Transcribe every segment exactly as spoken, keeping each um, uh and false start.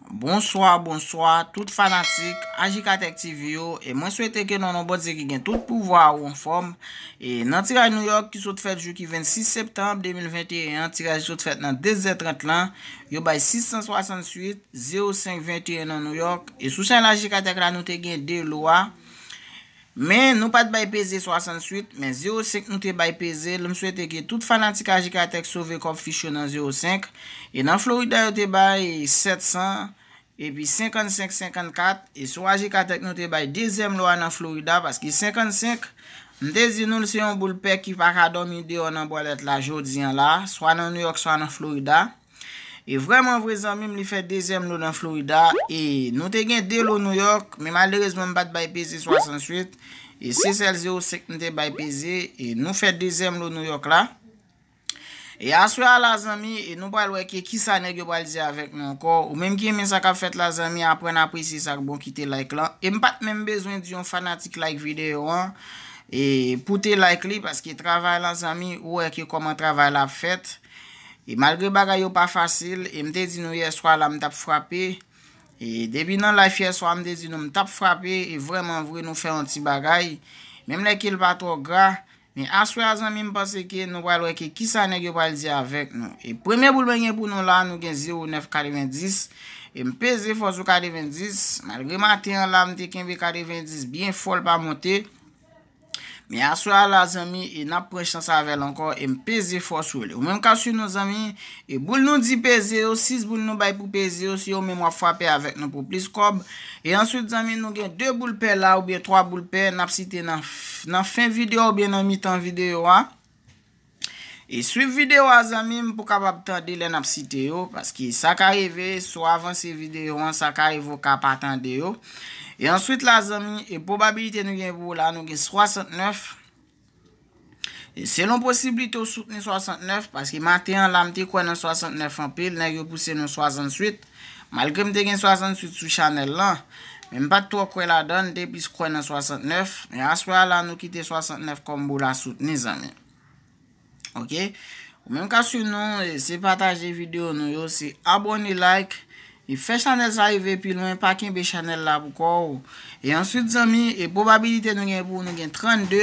Bonswa, bonswa, tout fanatik Ajikatèk T V yo, e mwen swete ke nan non Bondye ki gen tout pouvwa ou anfòm. E nan tiraj Nouyòk ki sot fèt jou ki vennsis septanm de mil venteyen an, tiraj sot fèt nan de zè trant lan, yo bay sis san swasantuit, zewo senk venteyen nan Nouyòk. E sou chanèl Ajikatèk la, nou te gen de lo a. Men nou pa t bay peze swasantuit, men zewo senk nou te bay peze l. M swete ke tout fanatik Ajikatèk sove kòb fich yo nan zewo senk. E nan Florida, yo te bay sèt san, epi senkannsenk senkannkat. E sou Ajikatèk, nou te bay dezyèm lo a nan Florida, paske senkannsenk, m te di nou l se yon boul pè ki pa ka dòmi deyò nan bòlèt la jodi a la, swa nan Nouyòk, swa nan Florida. E vrèman vre, zanmi m, li fè dezyèm lo nan Florida. E nou te gen de lo Nouyòk, men malerezman, m pa t bay peze swasantuit. E se sèl zewo senk m te bay peze. E nou fè dezyèm lo Nouyòk la. E aswè a la, zanmi, e nou pral wè ke kisa nèg yo pral di avèk nou ankò. Ou menm ki renmen sa k ap fèt la, zanmi, aprann apresye sa k bon, kite like lan. E m pa t menm bezwen di yon fanatik like videyo an, e pou te like li, paske travay lan, zanmi, ou wè ke kòman travay la ap fèt. E malgre bagay yo pa fasil, e m te di nou yèswa la m t ap frape. E depi nan live yèswa, m te di nou m t ap frape, e vrèman vre nou fè yon ti bagay. Menm lè ke l pa twò gra, men aswè a, zanmi, m panse ke nou pral wè ke kisa nèg yo pral di avèk nou. E premye boul mwen gen pou nou la, nou gen zewo nèf katrevendis. E m peze fò sou katrevendis. Malgre maten an la, m te kenbe katrevendis byen fò, l pa monte. Men aswè a la, zanmi, e n ap pran chans avè l ankò, e m peze fò sou li. Ou menm k ap swiv nou, zanmi, e boul nou di peze yo, sis boul nou bay pou peze yo, se yo menm w ap frape avèk nou pou plis kòb. E answit, zanmi, nou gen de boul pè la, oubyen twa boul pè, n ap site nan, nan fen videyo oubyen nan mitan videyo a. E swiv videyo a, zanmi m, pou kapab tande lè n ap site yo, paske sa ka rive, si w avanse videyo an, sa ka rive ou ka pa tande yo. E answit la, zanmi, e pwobabilite nou gen pou la, nou gen swasantnèf. E selon posiblite ou soutni swasantnèf, paske maten an la, m te kwè nan swasantnèf anpil, nèg yo pouse nou swasanntuit. Malgre m te gen swasanntuit sou chanèl lan, men m pa t twò kwè ladan l, m te plis kwè nan swasantnèf. Men aswè a la, nou kite swasantnèf kòm boul a soutni, zanmi. Ok? Ou menm k ap swiv nou, e, se pataje videyo nou yo, se abòne, like, e fè chanèl sa rive pi lwen, pa kenbe chanèl la pou kò w. E answit, zanmi, e pwobabilite nou gen pou nou gen trannde,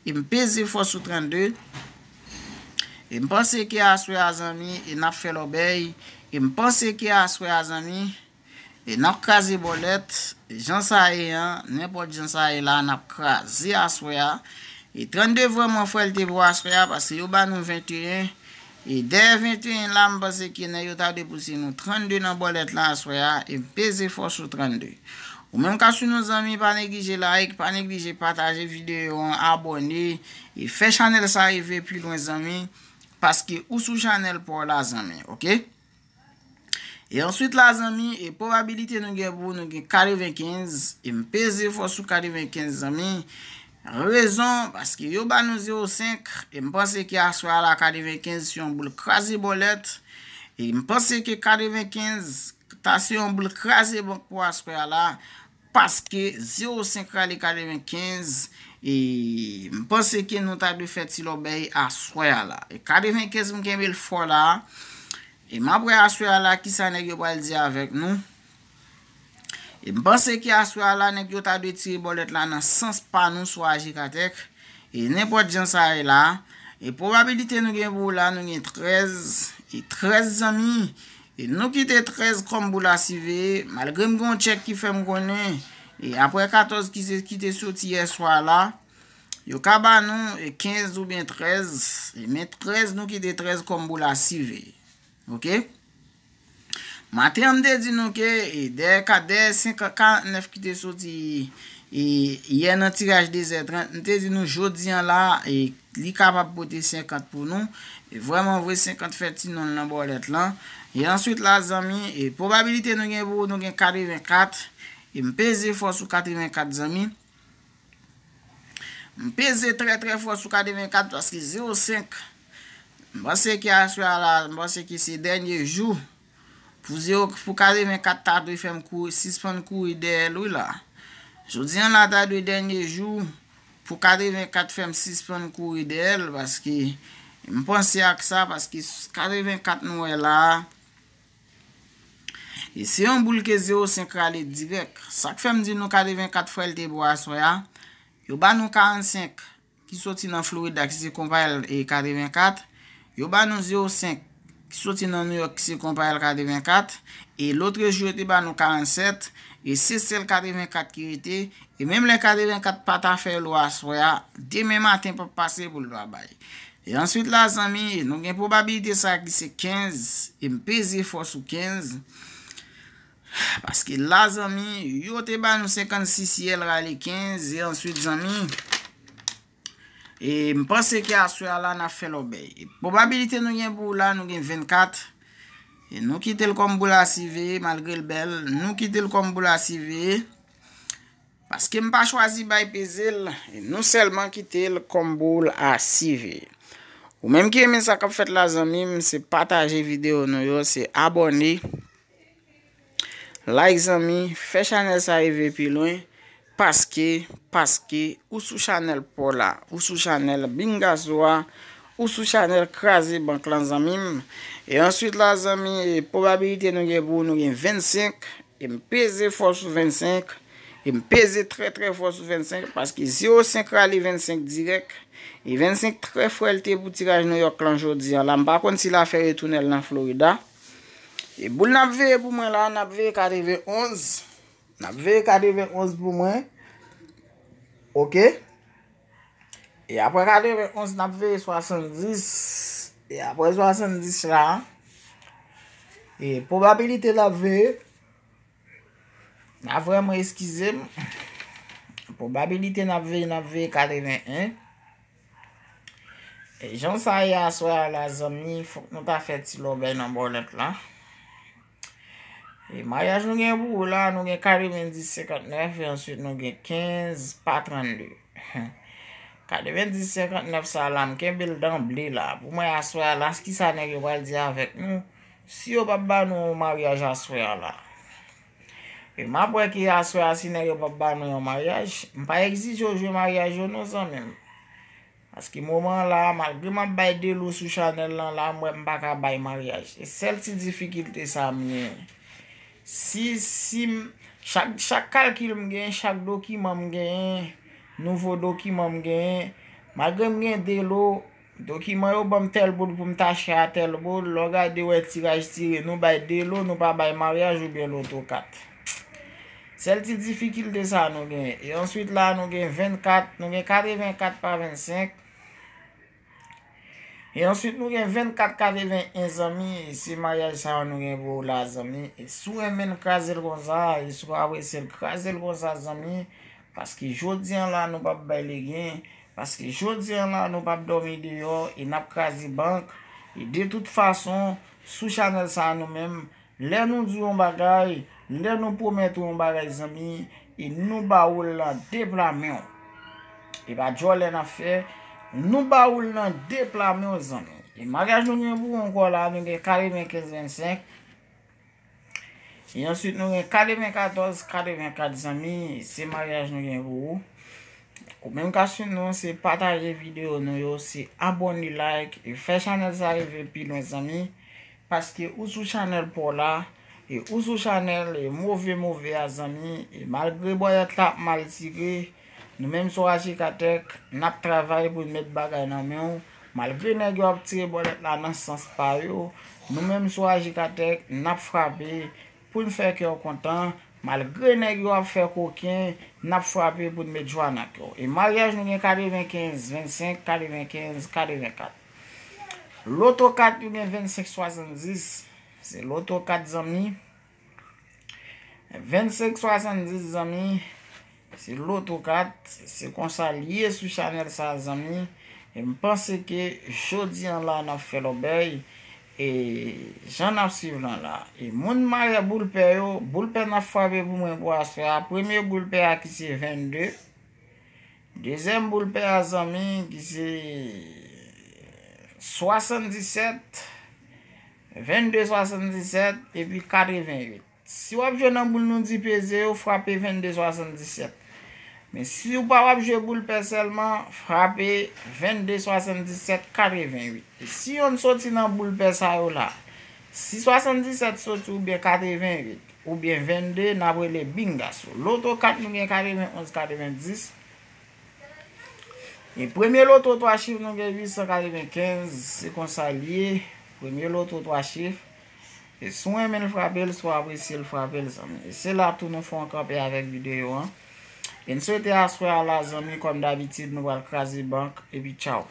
e m peze fò sou trannde. E m panse ke aswè a, zanmi, e n ap fè lòbèy. E m panse ke aswè a, zanmi, e n ap kraze bòlèt, jan sa ye an, nenpòt jan sa ye la, n ap kraze aswè a. E trannde vrèman fre l te pou aswè a, paske yo ba nou venteyen. E dèyè venteyen la, m panse ke nèg yo ta dwe pouse nou trannde nan bòlèt la aswè a, e m peze fò sou trannde. Ou menm k ap swiv nou, zanmi, pa neglije like, pa neglije pataje videyo an, abòne, e fè chanèl sa rive pi lwen, zanmi, paske ou sou chanèl pa w la, zanmi, ok? E answit la, zanmi, e pwobabilite nou gen pou nou gen katrevenkenz, e m peze fò sou katrevenkenz, zanmi. Rezon, paske yo ba nou zewo senk, e m panse ke aswè a la, katrevenkenz se yon boul kraze bòlèt. E m panse ke katrevenkenz ta se yon boul kraze bank pou aswè a la, paske zewo senk rale katrevenkenz, e m panse ke nou ta dwe fè ti lòbèy aswè a la. E katrevenkenz m kenbe l fò la, e m ap wè aswè a la kisa nèg yo pral di avèk nou. E m panse ke aswè a la, nèg yo ta dwe tire bòlèt la nan sans pa nou sou Ajikatèk. E nenpòt jan sa ye la, e pwobabilite nou gen pou la, nou gen trèz. E trèz, zanmi, e nou kite trèz kòm boul a siveye. Malgre m gen yon tchèk ki fè m konnen, e apre katòz ki se, ki te soti yèswa la, yo ka ba nou, e kenz oubyen trèz. E men trèz, nou kite trèz kòm boul a siveye. Ok? Maten an, m te di nou ke, e, dèyè ka-, dèyè senk, karantnèf ki te soti, e, yè nan tiraj de zè trant, m te di nou jodi an la, e, li kapab pote senkant pou nou. E vrèman vre, senkant fè ti non l nan bòlèt lan. E answit la, zanmi, e pwobabilite nou gen pou nou gen katrevenkat. E m peze fò sou katrevenkat, zanmi. M peze trè, trè fò sou katrevenkat paske zewo senk, m panse ke aswè a la, m panse ke se dènye jou pou zewo, pou katrevenkat ta dwe fè m kouri, sispann kouri dèyè l, wi la. Jodi an la ta dwe dènye jou pou katrevenkat fè m sispann kouri dèyè l, paske m panse ak sa, paske katrevenkat nou wè la a, E se yon boul ke zewo senk rale dirèk. Sa k fè m di nou katrevenkat frè l te bo aswè a. Yo ba nou karannsenk ki soti nan Florida ki se konpayèl e katrevenkat. Yo ba nou zewo senk ki soti nan New York ki se konpayèl katrevenkat. E lotrejou yo te ba nou karannsèt. E se sèl katrevenkat ki rete. E menm lè katrevenkat pa ta fè lo aswè a, demen maten p ap pase pou l pa bay. E answit la, zanmi, nou gen pwobabilite sa ki se kenz, e m peze fò sou kenz. Paske la, zanmi, yo te ba nou senkannsis yè l rale kenz, e answit, zanmi, e m panse ke aswè a la n ap fè lòbèy. E pwobabilite nou gen pou la, nou gen vennkat. E nou kite l kòm boul a siveye, malgre l bèl, nou kite l kòm boul a siveye. Paske m pa chwazi bay peze l, e nou sèlman kite l kòm boul a siveye. Ou menm ki renmen sa k ap fèt la, zanmi m, se pataje videyo nou yo, se abòne, like, zanmi, fè chanèl sa rive pi lwen, paske, paske ou sou chanèl pa w la, ou sou chanèl Bingazo a, ou sou chanèl Kraze Bank lan, zanmi m. E answit la, zanmi, e pwobabilite nou gen pou nou gen vennsenk, e m peze fò sou vennsenk, e m peze trè, trè fò sou vennsenk, paske zewo senk rale vennsenk dirèk, e vennsenk trè frè l te pou tiraj New York lan jodi a la. M pa konn si l a fè retounen l nan Florida. E boul n ap veye pou mwen la, n ap veye katrevenonz. N ap veye katrevenonz pou mwen. Oke. E apre katrevenonz, n ap veye swasanndis. E apre swasanndis la, e pwobabilite n ap veye, n a vrèman eskize m. Pwobabilite n ap veye, n ap veye katreven en. E jan sa ye aswè a la, zanmi, fòk nou ta fè ti lòbèy nan bòlèt la. E maryaj nou gen pou ou la, nou gen katrevenndis senkantnèf, e answit nou gen kenz pa trannde. Katrevenndis senkantnèf sa la, m kenbe l danble la. Pou mwen, aswè a la, kisa nèg yo pral di avèk nou si yo p ap ba nou yon maryaj aswè a la? E m ap wè ki aswè a, si nèg yo p ap ba nou yon maryaj, m pa egzije w jwe maryaj yo non, zanmi m. Paske moman an la, malgre m ap bay de lo sou chanèl lan la, m wè m pa ka bay maryaj. E sèl ti difikilte sa m genyen. Si, si m, chak, chak kalkil m genyen, chak dokiman m genyen, nouvo dokiman m genyen, malgre m gen de lo, dokiman yo ban m tèl boul pou m tache a tèl boul, lè w gade wè tiraj tire, nou bay de lo, nou pa bay maryaj oubyen loto kat. Sèl ti difikilte sa nou genyen. E answit la, nou gen vennkat, nou gen katrevenkat pa vennsenk. E answit, nou gen vennkat katreven en, zanmi. E se maryaj sa yo nou gen pou ou la, zanmi. E si w renmen l, kraze l konsa. E si w apresye l, kraze l konsa, zanmi. Paske jodi an la, nou p ap bay legen. Paske jodi an la, nou p ap dòmi deyò. E n ap kraze bank. E de tout fason, sou chanèl sa a, nou menm, lè nou di w yon bagay, lè nou pwomèt ou yon bagay, zanmi, e nou ba ou l nan de pla men w. E pa djòlè n ap fè, nou ba ou l nan de pla men w, zanmi. E maryaj nou gen pou ou ankò la, nou gen katrevenkenz vennsenk. E answit, nou gen katrevenkatòz katrevenkat, zanmi. Se maryaj nou gen pou ou. Ou menm k ap swiv nou, se pataje videyo nou yo, se abòne, like, e fè chanèl sa rive pi lwen, zanmi. Paske ou sou chanèl pa w la, e ou sou chanèl, e move move a, zanmi. E malgre bòlèt la ap mal tire, nou menm sou Ajikatèk, n ap travay pou n met bagay nan men w. Malgre nèg yo ap tire bòlèt la nan sans pa yo, nou menm sou Ajikatèk, n ap frape pou n fè kè w kontan. Malgre nèg yo ap fè koken, n ap frape pou n met jwa nan kè w. E maryaj nou gen katrevenkenz vennsenk, katrevenkenz katrevenkat. Loto kat nou gen vennsenk swasanndis. Se loto kat, zanmi. Vennsenk swasanndis, zanmi. Se loto kat. Se konsa l ye sou chanèl sa, zanmi. E m panse ke jodi an la, n ap fè lòbèy. E jan n ap swiv lan la. E moun mayè boul pè yo, boul pè n ap frape pou mwen pou aswè a. Premye boul pè a ki se vennde. Dezyèm boul pè a, zanmi, ki se swasanndisèt, vennde swasanndisèt, epi katrevenuit. Si w ap jwe nan boul nou di peze yo, frape vennde swasanndisèt. Men si w pa w ap jwe boul pè sèlman, frape vennde swasanndisèt katrevenuit. E si yonn soti nan boul pè sa yo la, Si swasanndisèt soti oubyen katreventuit oubyen vennde, n ap rele bingaso. Loto kat, nou gen katrevenonz, katrevendis. E premye loto twa chif, nou gen uit san katrevenkenz. Se konsa l ye. Premye loto twa chif. E si w renmen l, frape l. Si w apresye l, frape l, zanmi. E se la tou nou fè yon kanpe avèk videyo an. E n swete aswè a la, zanmi, kòm dabitid, nou pral kraze bank. Epi tchaw.